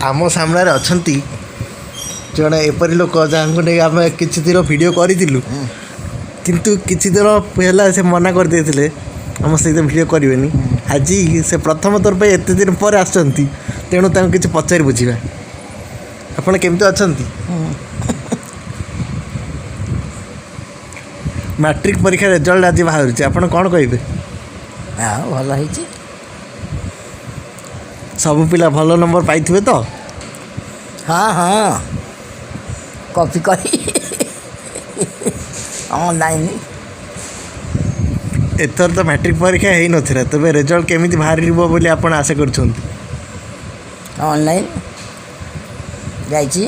ଆମ ସାମ୍ନାରେ ଅଛନ୍ତି ଜଣେ ଏପରି ଲୋକ ଯାହାଙ୍କୁ ନେଇ ଆମେ କିଛି ଦିନ ଭିଡ଼ିଓ କରିଥିଲୁ, କିନ୍ତୁ କିଛି ଦିନ ହେଲା ସେ ମନା କରିଦେଇଥିଲେ ଆମ ସହିତ ଭିଡ଼ିଓ କରିବେନି। ଆଜି ସେ ପ୍ରଥମ ଥର ପାଇଁ ଏତେ ଦିନ ପରେ ଆସିଛନ୍ତି, ତେଣୁ ତାଙ୍କୁ କିଛି ପଚାରି ବୁଝିବା। ଆପଣ କେମିତି ଅଛନ୍ତି? ମାଟ୍ରିକ ପରୀକ୍ଷା ରେଜଲ୍ଟ ଆଜି ବାହାରୁଛି, ଆପଣ କ'ଣ କହିବେ? ଆଉ ଭଲ ହେଇଛି। ସବୁ ପିଲା ଭଲ ନମ୍ବର ପାଇଥିବେ ତ? ହଁ ହଁ, କପି କରି ଅନଲାଇନ୍। ଏଥର ତ ମାଟ୍ରିକ ପରୀକ୍ଷା ହେଇନଥିଲା, ତେବେ ରେଜଲ୍ଟ କେମିତି ବାହାରିବ ବୋଲି ଆପଣ ଆଶା କରୁଛନ୍ତି? ଅନଲାଇନ୍ ଯାଇଛି।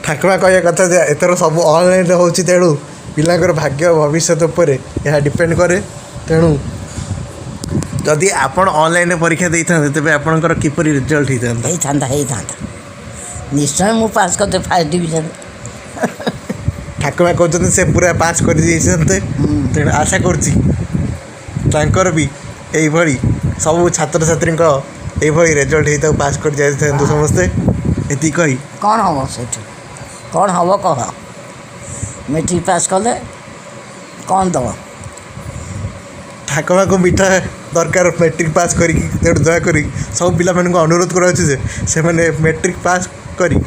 ଠାକୁମା କହିବା କଥା ଯେ ଏଥର ସବୁ ଅନଲାଇନ୍ରେ ହେଉଛି, ତେଣୁ ପିଲାଙ୍କର ଭାଗ୍ୟ ଭବିଷ୍ୟତ ଉପରେ ଏହା ଡିପେଣ୍ଡ କରେ। ତେଣୁ ଯଦି ଆପଣ ଅନଲାଇନ୍ରେ ପରୀକ୍ଷା ଦେଇଥାନ୍ତେ, ତେବେ ଆପଣଙ୍କର କିପରି ରେଜଲ୍ଟ ହେଇଥାନ୍ତା? ହେଇଥାନ୍ତା, ହେଇଥାନ୍ତା ନିଶ୍ଚୟ। ମୁଁ ପାସ୍ କରିତେ ଫାର୍ଷ୍ଟ ଡିଭିଜନ୍। ଠାକୁମା କହୁଛନ୍ତି ସେ ପୁରା ପାସ୍ କରିଯାଇଛନ୍ତି। ତେଣୁ ଆଶା କରୁଛି ତାଙ୍କର ବି ଏଇଭଳି ସବୁ ଛାତ୍ରଛାତ୍ରୀଙ୍କ ଏଇଭଳି ରେଜଲ୍ଟ ହେଇଥାଉ, ପାସ୍ କରି ଯାଇଥାନ୍ତୁ ସମସ୍ତେ, ଏତିକି କହି। କ'ଣ ହେବ ସେଠୁ? କ'ଣ ହେବ କହ? ମେଟ୍ରିକ୍ ପାସ୍ କଲେ କ'ଣ ଦେବ? ଠାକୁମାକୁ ମିଠା ଦରକାର ମେଟ୍ରିକ୍ ପାସ୍ କରିକି। ତେଣୁ ଦୟାକରି ସବୁ ପିଲାମାନଙ୍କୁ ଅନୁରୋଧ କରାଯାଉଛି ଯେ ସେମାନେ ମେଟ୍ରିକ୍ ପାସ୍ କରି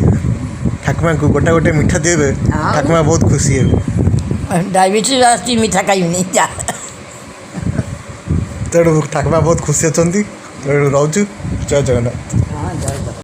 ଠାକୁମାଙ୍କୁ ଗୋଟେ ଗୋଟେ ମିଠା ଦେବେ, ଠାକୁମା ବହୁତ ଖୁସି ହେବେ। ଡାଇବେଟିସ୍ ଆସିଛି, ମିଠା ଖାଇବିନି ଯା। ତେଣୁ ଠାକୁମା ବହୁତ ଖୁସି ଅଛନ୍ତି। ତେଣୁ ରହୁଛୁ, ଜୟ ଜଗନ୍ନାଥ।